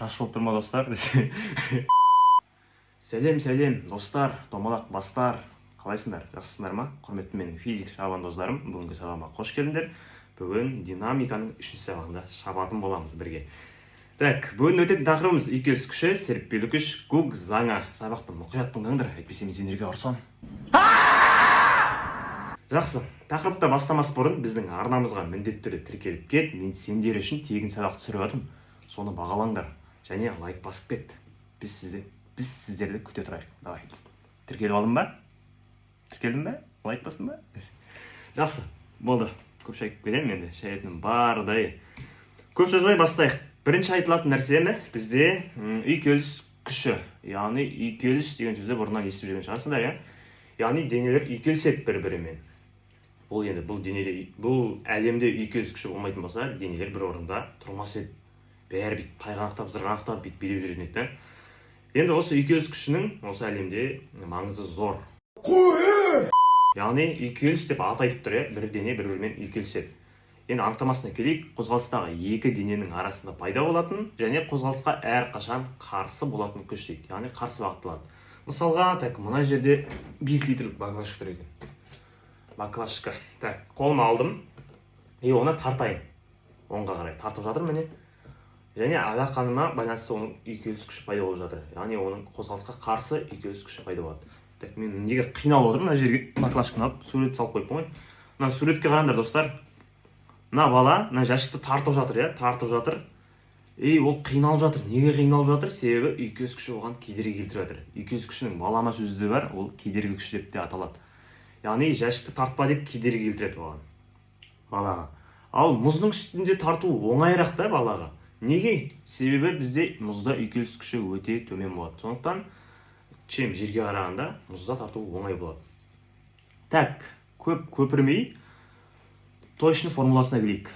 Краш болып тұр ма, достар? Сәлем, сәлем, достар, домалақ бастар, қалайсыңдар, жақсысыңдар ма? Құрметті менің физик шабандоздарым, бүгінгі сабағыма қош келдіңдер. Бүгін динамиканың үшінші сабағында шабатын боламыз бірге. Так, бүгін өтетін тақырыбымыз: үйкеліс күші, серіппелі күш, Гук заңы. Сабақты мұқият тыңдаңдар, әйтпесе мен сендерге ұрсам. Жақсы, тақырыпты бастамас бұрын біздің арнамызға міндетті түрде тіркеліп кет. Мен сендер үшін тегін сабақ түсіріп жатырмын, соны бағалаңдар және лайк басып кет. Біз сіздерді күте тұрайық. Давай, тіркеліп алдың ба, тіркелдің бе, лайк бастың ба? Жақсы, болды, көп шай кетемін енді, шаятыным бардай. Көп созбай бастайық. Бірінші айтылатын нәрсе не бізде? Үйкеліс күші, яғни үйкеліс деген сөзді бұрыннан естіп жүрген шығарсыңдар, иә? Яғни денелер үйкеліседі бір бірімен. Бұл енді бұл денеде, бұл әлемде үйкеліс күші болмайтын болса, денелер бір орында тұрмас еді, бәрі бүйтіп тайғанақтап, зырғанақтап, бүйтіп билеп жүретін еді да. Енді осы үйкеліс күшінің осы әлемде маңызы зор, яғни үйкеліс деп аты айтып тұр, иә, бір дене бір бірімен үйкеліседі. Енді анықтамасына келейік: қозғалыстағы екі дененің арасында пайда болатын және қозғалысқа әрқашан қарсы болатын күш дейді, яғни қарсы бағытталады. Мысалға, так, мына жерде 5 литрлік баклажка тұр екен, баклажка. Так, қолыма алдым и оны тартайын, оңға қарай тартып жатырмын, міне. Және алақаныма байланысты оның үйкеліс күші пайда болып жатыр, яғни оның қозғалысқа қарсы үйкеліс күші пайда болады. Так, мен неге қиналып отырмын? Мына жерге баклажканы алып, сурет салып қойыппын ғой. Мына суретке қараңдар, достар. Мына бала мына жәшікті тартып жатыр, иә, тартып жатыр, и ол қиналып жатыр. Неге қиналып жатыр? Себебі үйкеліс күші оған кедергі келтіріп жатыр. Үйкеліс күшінің балама сөзі де бар, ол кедергі күші деп те аталады, яғни жәшікті тартпа деп кедергі келтіреді оған, балаға. Ал мұздың үстінде тарту оңайырақ та балаға. Неге? Себебі бізде мұзда үйкеліс күші өте төмен болады, сондықтан чем жерге қарағанда мұзда тарту оңай болады. Так, көп көпірмей, точно формуласына келейік.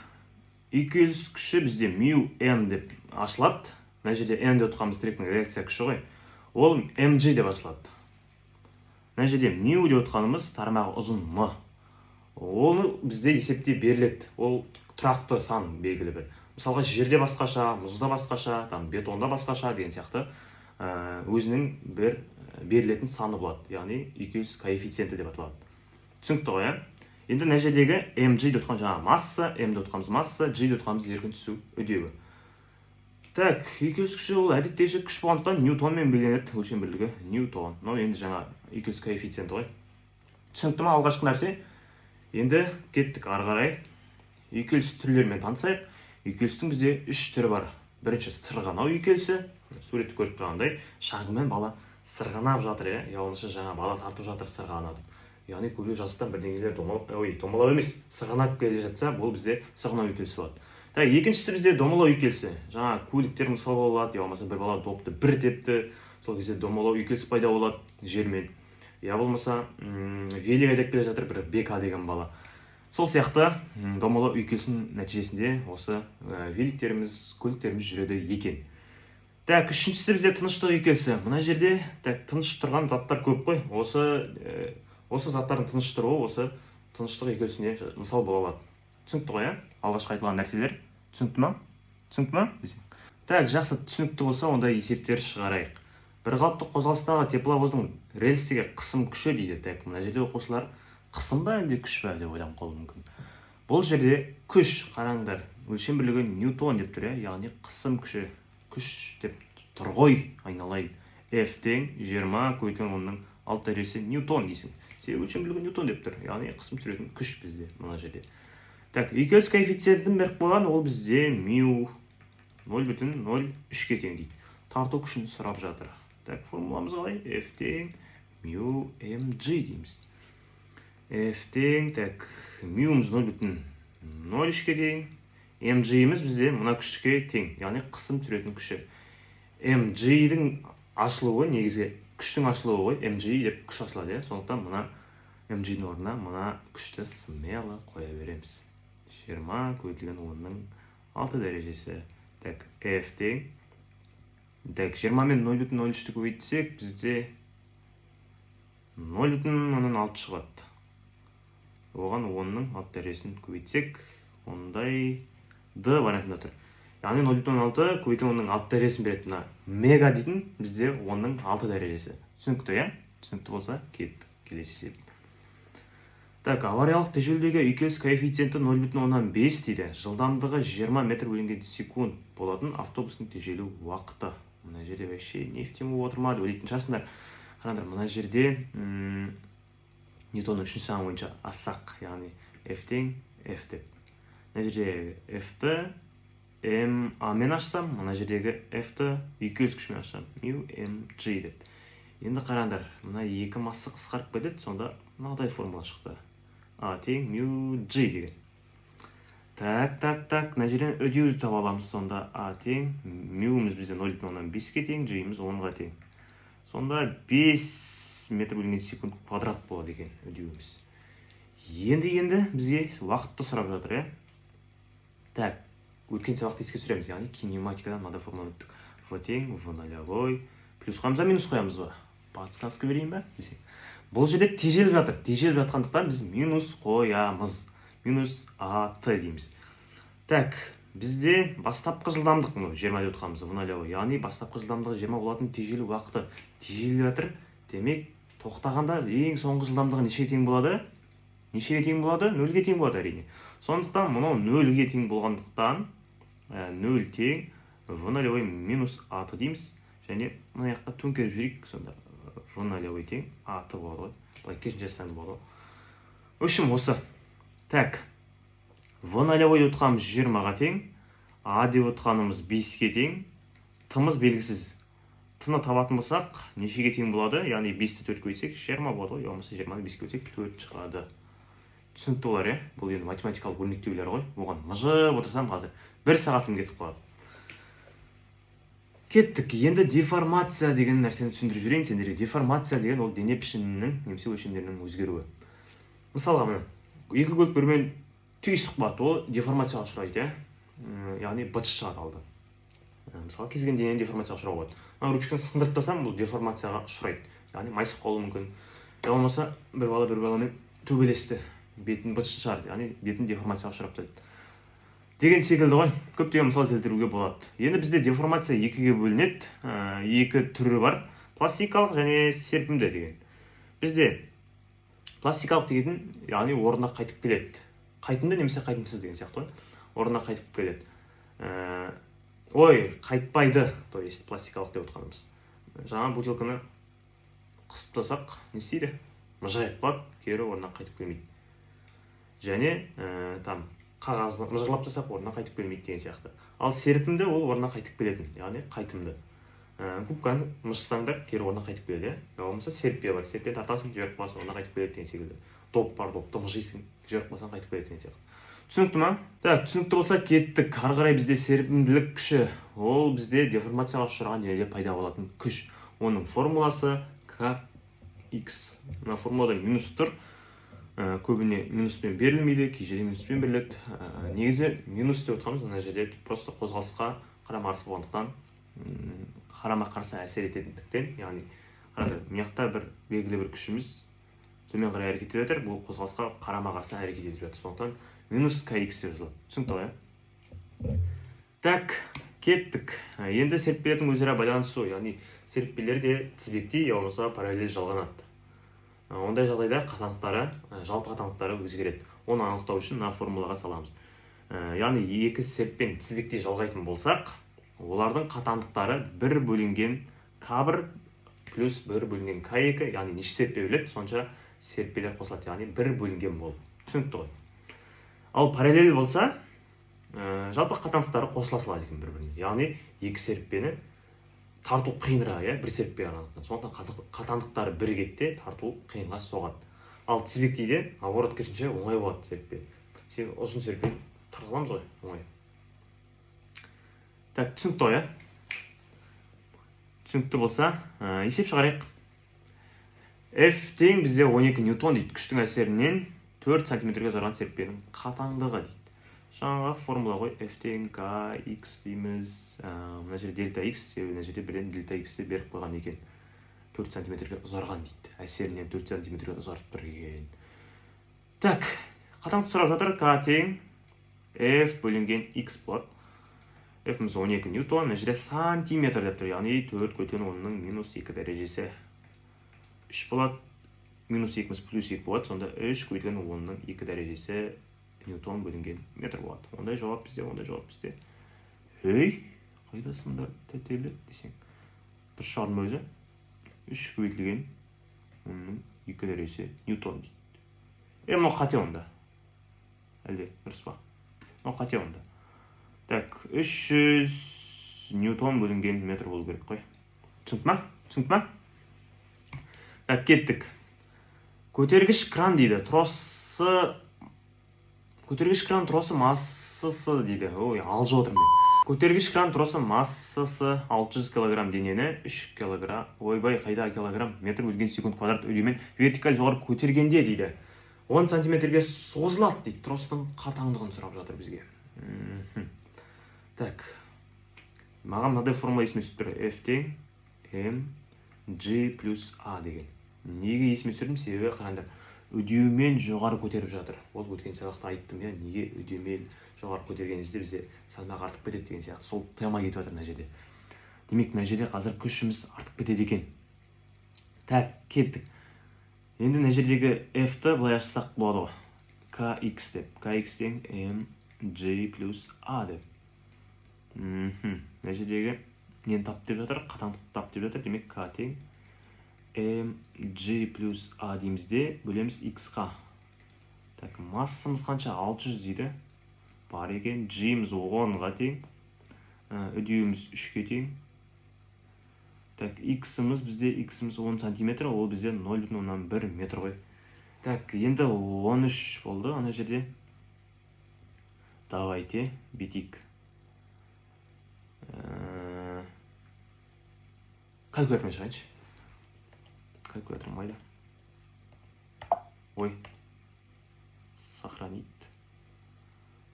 Үйкеліс күші бізде мю n деп ашылады. Мына жерде n деп отырғанымыз тіректің реакция күші ғой, ол mg деп ашылады. Мына жерде мю деп отырғанымыз тармағы ұзын м, оны бізде есепте беріледі, ол тұрақты сан белгілі бір. Мысалға, жерде басқаша, мұзда басқаша, там бетонда басқаша деген сияқты, өзінің бір берілетін саны болады, яғни үйкеліс коэффициенті деп аталады. Түсінікті ғой, иә? Енді мына жердегі mg деп отырған жаңағы масса, m деп отырғанымыз масса, g деп отырғанымыз еркін түсу үдеуі. Так, үйкеліс күші ол әдеттегіше күш болғандықтан, ньютонмен белгіленеді, өлшем бірлігі ньютон. Мынау енді жаңа үйкеліс коэффициенті ғой. Түсінікті ма алғашқы нәрсе? Енді кеттік ары қарай, үйкеліс түрлерімен танысайық. Үйкелістің бізде үш түрі бар. Бірінші сырғанау үйкелісі. Суретті көріп тұрғандай, шаңғымен бала сырғанап жатыр, иә, я болмаса жаңа бала тартып жатыр сырғанатып, яғни көлбеу жазықтан бірдеңелер домалап, ой, домалап емес, сырғанап келе жатса, бұл бізде сырғанау үйкелісі болады. Так, екіншісі бізде домалау үйкелісі. Жаңа көліктер мысал бола алады, я болмаса бір бала допты бір тепті, сол кезде домалау үйкелісі пайда болады жермен, я болмаса велик айдап келе жатыр бір Бека деген бала, сол сияқты домалау үйкелісінің нәтижесінде осы великтеріміз, көліктеріміз жүреді екен. Так, үшіншісі бізде тыныштық үйкелісі. Мына жерде, так, тыныш тұрған заттар көп қой. Осы заттардың тыныш тұруы осы тыныштық үйкелісіне мысал бола алады. Түсінікті ғой, иә? Алғашқы айтылған нәрселер түсінікті ма? Түсінікті ма? Так, жақсы, түсінікті болса, онда есептер шығарайық. Бір қалыпты қозғалыстағы тепловоздың рельстегі қысым күші дейді. Так, мына жерде оқушылар қысым ба, әлде күш па деп ойланып қалуы мүмкін. Бұл жерде күш. Қараңдар, өлшем бірлігі ньютон деп тұр, иә, яғни қысым күші, күш деп тұр ғой, айналайын. F тең 20 көбейтілген 10-ның 6 дәрежесі ньютон дейсің, себебі өлшем бірлігі ньютон деп тұр, яғни қысым түсіретін күш бізде мына жерде. Так, үйкеліс коэффициентін беріп қойған, ол бізде мю 0,03-ке тең дейді. Тарту күшін сұрап жатыр. Так, формуламыз қалай? F тең мю mg дейміз. F тең, так, мюміз 0,03-ке тең, mg-іміз бізде мына күшке тең, яғни қысым түсіретін күші. mg-дің ашылуы негізгі күштің ашылуы ғой, mg деп күш ашылады, иә. Сондықтан мына mg-дің орнына мына күшті смело қоя береміз: 20 көбейтілген 10-ның 6 дәрежесі. Так, f тең, так, 20 мен 0,03-ті көбейтсек, бізде 0,6 шығады. Оған 10-ның 6 дәрежесін көбейтсек, ондай Д вариантында тұр. Яғни 0,6 көбейткен 10-ның 6 дәрежесін береді. Мына мега дейтін бізде 10-ның 6 дәрежесі. Түсінікті, иә? Түсінікті болса, кеттік келесі есеп. Так, авариялық тежеудегі үйкеліс коэффициенті 0,5 дейді. Жылдамдығы 20 метр бөлінген секунд болатын автобустың тежелу уақыты. Мына жерде вообще не в тему болып отыр ма деп ойлайтын шығарсыңдар. Қараңдар, мына жерде Ньютонның үшінші заңы бойынша ассақ, яғни F тең F деп. Мына жерде F-ті M A мен ашсам, мына жердегі F-ті үйкеліс күшімен ашсам, мю M G деп. Енді қараңдар, мына екі масса қысқарып кетеді, сонда мынадай формула шықты. А тең мю G деген. Так, так, так, мына жерден үдеуді таба аламыз сонда. А тең мюіміз бізде 0,5-ке тең, G-іміз 10-ға тең. Сонда 5 метр бөлінген секунд квадрат болады екен үдеуіміз. Енді бізге уақытты сұрап жатыр, иә? Так, өткен сабақты еске түсіреміз, яғни кинематикадан мынадай формула өттік. В тең В нолевой плюс қоямыз ба, минус қоямыз ба? Подсказка берейін ба десең. Бұл жерде тежеліп жатыр. Тежеліп жатқандықтан біз минус қоямыз. Минус ат дейміз. Так, бізде бастапқы жылдамдық мынау 20 деп отырғанымыз в нолевой, яғни бастапқы жылдамдығы 20 болатын тежелу уақыты. Тежеліп жатыр, демек тоқтағанда ең соңғы жылдамдығы нешеге тең болады? Нешеге тең болады? Нөлге тең болады, әрине. Сондықтан мынау нөлге тең болғандықтан, нөл тең в нолевой минус ат дейміз. Және мына жаққа төңкеріп жіберейік, сонда в нолевой тең ат болады ғой. Былай керісінше жазсаңыз болады ғой. В общем, осы. Так, в нолевой деп отқанымыз 20-ға тең, а деп отқанымыз 5-ке тең, т-мыз белгісіз. Т-ны табатын болсақ, нешеге тең болады? Яғни 5-ті 4-ке бөлсек, 20 болады ғой, я болмаса 20-ны 5-ке бөлсек, 4 шығады. Түсінікті болар, иә? Бұл енді математикалық өрнектеулер ғой. Оған мыжып отырсам, қазір бір сағатым кетіп қалады. Кеттік. Енді деформация деген нәрсені түсіндіріп жіберейін сендерге. Деформация деген ол дене пішінінің немесе өлшемдерінің өзгеруі. Мысалға, міне, екі көлік бірімен түйісіп қалады, ол деформацияға ұшырайды, иә. Яғни быт шығады алды. Мысалы, кез келген денені деформацияға ұшырауға болады. Мына ручканы сындырып тастасам, бұл деформацияға ұшырайды, яғни майысып қалуы мүмкін. Я болмаса бір бала бір баламен төбелесті, бетін быт шығарды, яғни бетін деформацияға ұшырап тастайды деген секілді ғой. Көптеген мысал келтіруге болады. Енді бізде деформация екіге бөлінеді, екі түрі бар: пластикалық және серпімді деген. Бізде пластикалық деген, яғни орнына қайтып келеді, қайтымды немесе қайтымсыз деген сияқты ғой, орнына қайтып келеді. Ой, қайтпайды, то есть пластикалық деп отқанымыз жаңа бутылканы қысып тастасақ, не істейді? Мыжырайып қалады, кері орнына қайтып келмейді. Және там қағазды мыжғылап тастасақ, орнына қайтып келмейді деген сияқты. Ал серпімді ол орнына қайтып келетін, яғни қайтымды. Губканы мыжсаңдар, кері орнына қайтып келеді, иә. Я болмаса серппе бар, серппені тартасың, жіберіп қаласың, орнына қайтып келеді деген секілді. Доп бар, допты мыжисың, жіберіп қалсаң, қайтып келеді деген сияқты. Түсінікті ма? Так, түсінікті болса, кеттік ары қарай. Бізде серпімділік күші, ол бізде деформацияға ұшыраған денеде пайда болатын күш. Оның формуласы к x. Мына формулада минус тұр. Көбіне минуспен берілмейді, кей жерде минуспен беріледі. Негізі минус деп отырғанымыз мына жерде просто қозғалысқа қарама қарсы болғандықтан, қарама қарсы әсер ететіндіктен. Яғни қараңдар, мына жақта бір белгілі бір күшіміз төмен қарай әрекет етіп жатыр, бұл қозғалысқа қарама қарсы әрекет етіп жатыр, сондықтан минус kx деп жазылады. Түсінікті ғой, иә? Так, кеттік. Енді серіппелердің өзара байланысуы, яғни серіппелер де тізбектей я болмаса параллель жалғанады. Ондай жағдайда қатаңдықтары, жалпы қатаңдықтары өзгереді. Оны анықтау үшін мына формулаға саламыз. Яғни екі серіппені тізбектей жалғайтын болсақ, олардың қатаңдықтары бір бөлінген к1 плюс бір бөлінген к2, яғни неше серіппе бөледі, сонша серіппелер қосылады, яғни бір бөлінген болып. Түсінікті ғой? Ал параллель болса, жалпы қатаңдықтары қосыла салады екен бір біріне, яғни екі серіппені тарту қиынырақ, иә, бір серіппеге қарағанда. Сондықтан қатаңдықтары бірігеді де, тарту қиынға соғады. Ал тізбектейде, наоборот, керісінше, оңай болады серіппе, себебі ұзын серіппені тарта аламыз ғой оңай. Так, түсінікті ғой, иә? Түсінікті болса, есеп шығарайық. F тең бізде 12 ньютон дейді. Күштің әсерінен 4 сантиметрге ұзарған серіппенің қатаңдығы дейді. Жаңағы формула ғой, F тең К x дейміз. Мына жерде дельта x, себебі мына жерде бірден дельта x-ті беріп қойған екен. 4 сантиметрге ұзарған дейді, әсерінен 4 сантиметрге ұзарып тұр екен. Так, қатаңдық сұрап жатыр. К тең F бөлінген x болады. F-іміз 12 ньютон, мына жерде сантиметр деп тұр, яғни 4 көтен 10-ның минус 2 дәрежесі 3 болады. Минус 2-міз плюс 2 болады, сонда 3 көбейтілген 10-ның 2 дәрежесі ньютон бөлінген метр болады. Ондай жауап бізде, ондай жауап бізде. Ей, қайдасыңдар, тәтелі десең. Дұрыс шығардым ба өзі? 3 көбейтілген 10-ның 2 дәрежесі ньютон дейді. Е, мынау қате онда. Әлде дұрыс па? Мынау қате онда. Так, 300 ньютон бөлінген метр болу керек қой. Түсінікті ма? Түсінікті ма? Так, кеттік. Көтергіш кран дейді. Тросы, көтергіш кран тросы массасы дейді. Ой, алжып отырмын мен. Көтергіш кран тросы массасы 600 килограмм денені 3 килограмм, ойбай, қайда килограмм, метр бөлінген секунд квадрат үдеумен вертикаль жоғары көтергенде дейді. 10 сантиметрге созылады дейді. Тростың қатаңдығын сұрап жатыр бізге. Так, маған мынадай формула есіме түсіп тұр: F тең M G плюс A деген. Неге есіме түсірдім? Себебі қараңдар, үдеумен жоғары көтеріп жатыр. Ол өткен сабақта айттым, иә, неге үдеумен жоғары көтерген кезде бізде салмақ артып кетеді деген сияқты. Сол тема кетіп жатыр мына жерде. Демек, мына жерде қазір күшіміз артып кетеді екен. Так, кеттік. Енді мына жердегі F-ті былай ашсақ болады ғой, KX деп. KX тең M G плюс A деп. Мына жердегі нені тап деп жатыр? Қатаңдықты тап деп жатыр. Демек, К тең M G плюс A дейміз де, бөлеміз X-қа. Так, массамыз қанша? 600 дейді, бар екен. G-міз 10-ға тең, үдеуіміз 3-ке тең. Так, X-іміз бізде, X-іміз 10 сантиметр, ол бізде 0,1 метр ғой. Так, енді 13 болды ана жерде. Давайте бүйтейік. Калькулятормен шығайыншы. Калькуляторым қайда? Ой, сохранить.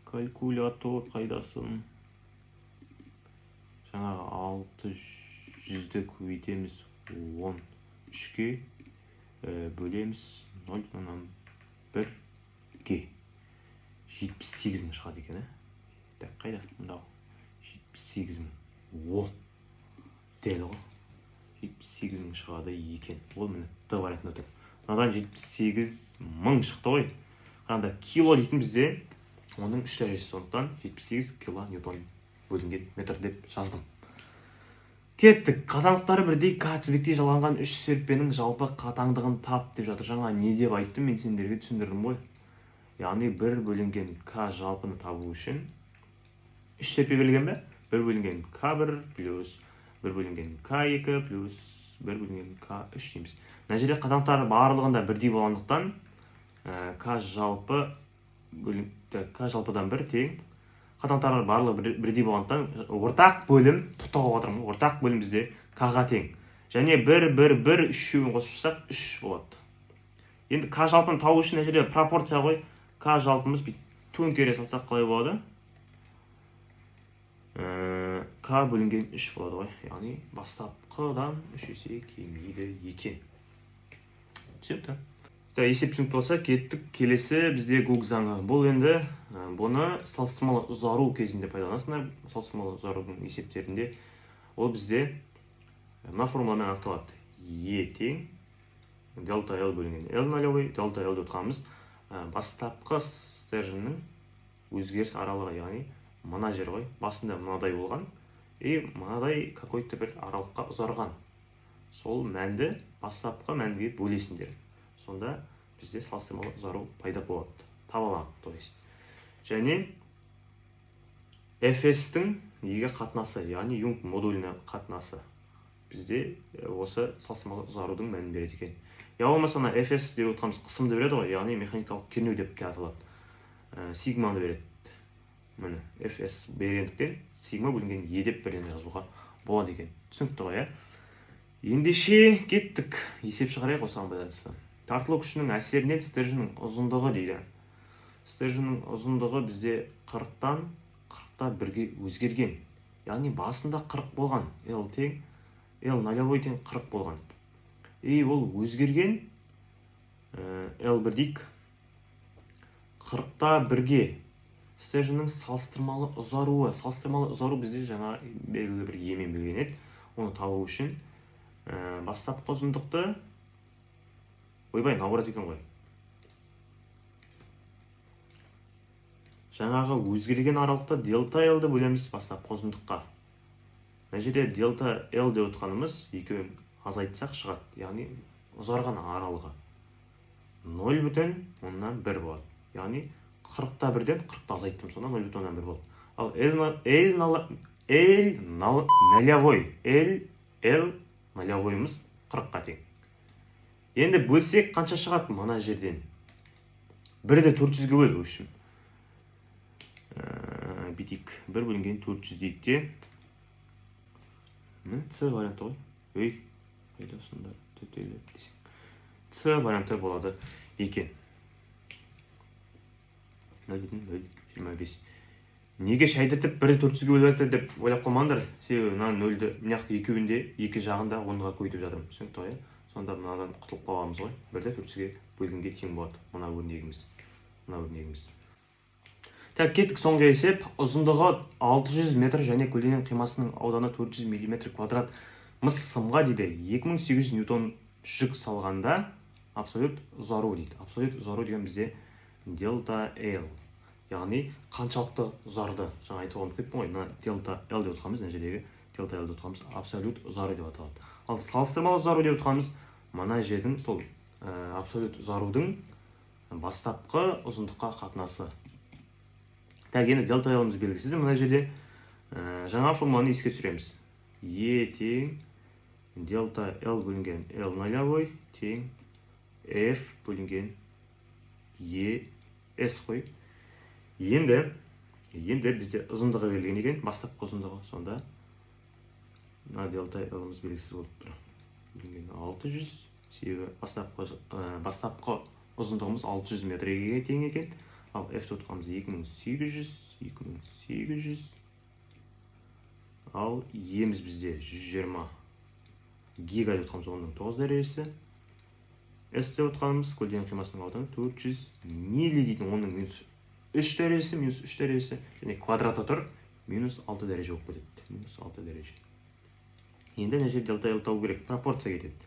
Калькулятор қайдасың? Жаңағы 600-ді көбейтеміз 13-ке, бөлеміз 0,1-ге. 78 000 шығады екен, ә? Так, қайда? Мынау 78 000. О, дәл ғой, 78 000 шығады екен. Ол міне, Д вариантында тұр. Мынадан 78 000 шықты ғой. Қараңдар, кило дейтін бізде оның үш дәрежесі, сондықтан 78 кило ньютон бөлінген метр деп жаздым. Кеттік. Қатаңдықтары бірдей К тізбектей жалғанған үш серіппенің жалпы қатаңдығын тап деп жатыр. Жаңа не деп айттым мен сендерге? Түсіндірдім ғой. Яғни бір бөлінген К жалпыны табу үшін үш серіппе берілген бе? Бір бөлінген К бір плюс бір бөлінген К екі плюс бір бөлінген К үш дейміз. Мына жерде қатаңдықтары барлығында бірдей болғандықтан, К жалпы К жалпыдан бір тең, қатаңдықтары барлығы бірдей болғандықтан, ортақ бөлім тоқтауға отырмын ғой. Ортақ бөлім бізде К-ға тең және бір, бір, бір, үшеуін қосып шықсақ, үш болады. Енді К жалпыны табу үшін мына жерде пропорция ғой. К жалпымыз бүйтіп төңкере салсақ, қалай болады? К бөлінген үш болады ғой, яғни бастапқыдан үш есе кемиді екен. Түсінікті. Так, есеп түсінікті болса, кеттік. Келесі бізде Гук заңы. Бұл енді бұны салыстырмалы ұзару кезінде пайдаланасыңдар. Салыстырмалы ұзарудың есептерінде ол бізде мына формуламен анықталады: Е тең дельта L бөлінген L нолевой. Дельта L деп отқанымыз бастапқы стерженнің өзгеріс аралығы, яғни мына жер ғой. Басында мынадай болған и мынадай какой-то бір аралыққа ұзарған. Сол мәнді бастапқы мәнге бөлесіңдер, сонда бізде салыстырмалы ұзару пайда болады, таба аламын, то есть. Және Fs-тің неге қатынасы, яғни Юнг модуліне қатынасы бізде осы салыстырмалы ұзарудың мәнін береді екен. Я болмаса ана Fs деп отырғанымыз қысымды береді ғой, яғни механикалық кернеу деп те аталады. Сигманы береді. Міне, Fs бергендіктен, сигма бөлінген Е деп бірден жазуға болады екен. Түсінікті ғой, иә? Ендеше кеттік, есеп шығарайық осыған байланысты. Тартылу күшінің әсерінен стерженнің ұзындығы дейді. Стерженнің ұзындығы бізде 40-тан 40,1-ге өзгерген, яғни басында 40 болған. L тең, L нолевой тең 40 болған и ол өзгерген. L бір дейік, 40,1-ге. Стерженнің салыстырмалы ұзаруы. Салыстырмалы ұзару бізде жаңа белгілі бір Е-мен белгіленеді. Оны табу үшін бастапқы ұзындықты, ойбай, наоборот екен ғой. Жаңағы өзгерген аралықта дельта L-ді бөлеміз бастапқы ұзындыққа. Мына жерде дельта L деп отқанымыз екеуін азайтсақ шығады, яғни ұзарған аралығы 0,1 болады. Яғни 41-ден 40-ты азайттым, сонда 0,1 болады. Ал L нолевойымыз 40-қа тең. Енді бөлсек қанша шығады мына жерден? 1-ді 400-ге бөл, в общем. Бүйтейік, 1 бөлінген 400 дейік те. С варианты ғой. Ей, қайдасыңдар? Төтелеп десең. С варианты болады екен. 0,025. Неге шайдыртып 1-ді 400-ге бөліп жатыр деп ойлап қалмаңдар. Себебі мына нөлді мына жақта екеуінде екі жағында 10-ға көбейтіп жатырмын. Түсінікті ғой, иә? Сонда мынадан құтылып қаламыз ғой. 1-ді 400-ге бөлгенге тең болады мына өрнегіміз. Мына өрнегіміз. Так, кеттік соңғы есеп. Ұзындығы 600 метр және көлденең қимасының ауданы 400 мм квадрат мыс сымға дейді 2800 ньютон жүк салғанда абсолют ұзару дейді. Абсолют ұзару деген бізде дельта L. Яғни қаншалықты ұзарды, жаңа айтуға ұмытып кеттім ғой, мына дельта L деп отқанымыз, мына жердегі дельта L деп отқанымыз абсолют ұзару деп аталады. Ал салыстырмалы ұзару деп отқанымыз мына жердің сол абсолют ұзарудың бастапқы ұзындыққа қатынасы. Так, енді дельта L-іміз белгісіз мына жерде. Жаңа формуланы еске түсіреміз. Е тең дельта L бөлінген L нолевой тең F бөлінген Е S қой. Енді бізде ұзындығы берілген екен, бастапқы ұзындығы. Сонда мына дельта L-іміз белгісіз болып тұр. Бөлінген 600, себебі бастапқы ұзындығымыз 600 метрге тең екен. Ал F тұтқанымыз 2800, 2800. Ал Е-міз бізде 120 гига деп отқанымыз 10-ның 9 дәрежесі. S деп отқанымыз көлденең қимасының ауданы 400 милли дейтін 10-ның минус 3 дәрежесі, минус 3 дәрежесі және квадраты тұр, минус 6 дәреже болып кетеді. Минус 6 дәреже. Енді мына жерде дельта L табу керек, пропорция кетеді.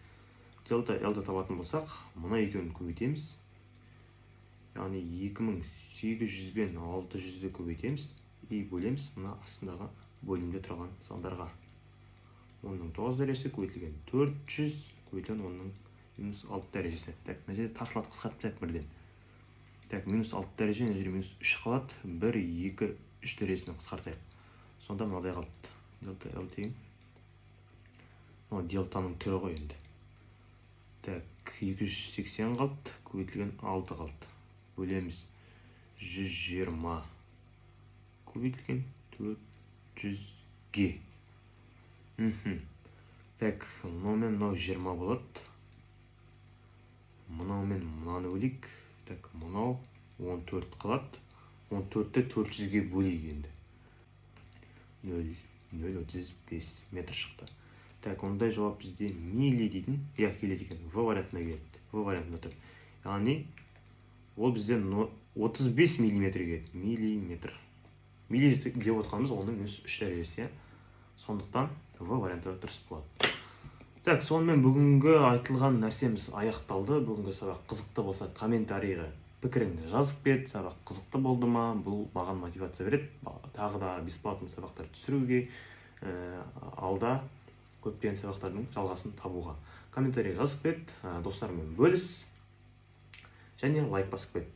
Дельта L-ді табатын болсақ, мына екеуін көбейтеміз. Яғни 2800 бен 600-ді көбейтеміз и бөлеміз мына астындағы бөлімде тұрған сандарға. 10-ның 9 дәрежесі көбейтілген 400 көбейтілген 10-ның минус 6 дәрежесі. Так, мына жерде тартылады, қысқартып тастайық бірден. Так, минус 6 дәреже, мына жерде минус 3 қалады. 1, 2, 3 дәрежесінен қысқартайық. Сонда мынадай қалды. Дельта L тең. Мынау дельтаның түрі ғой енді. Так, 280 қалды, көбейтілген 6 қалды. Бөлеміз 120 көбейтілген 400-ге. Так, мынау мен мынау 20 болады. Мынау мен мынаны бөлейік. Так, мынау 14 қалады. 14-ті 400-ге бөлейік енді. 0, 0,35 метр шықты. Так, ондай жауап бізде милли дейтін, иә, келеді екен. В вариантына келеді. В вариантында тұр. Яғни ол бізде 35 миллиметр келеді. Миллиметр. Милли деп отқанымыз оның минус 3 дәрежесі, иә. Сондықтан В варианты дұрыс болады. Так, сонымен бүгінгі айтылған нәрсеміз аяқталды. Бүгінгі сабақ қызықты болса, комментарийға пікіріңді жазып кет. Сабақ қызықты болды ма? Бұл маған мотивация береді. Тағы да бесплатный сабақтар түсіруге, алда көптеген сабақтардың жалғасын табуға. Комментарий жазып кет, достарыңмен бөліс және лайк басып кет.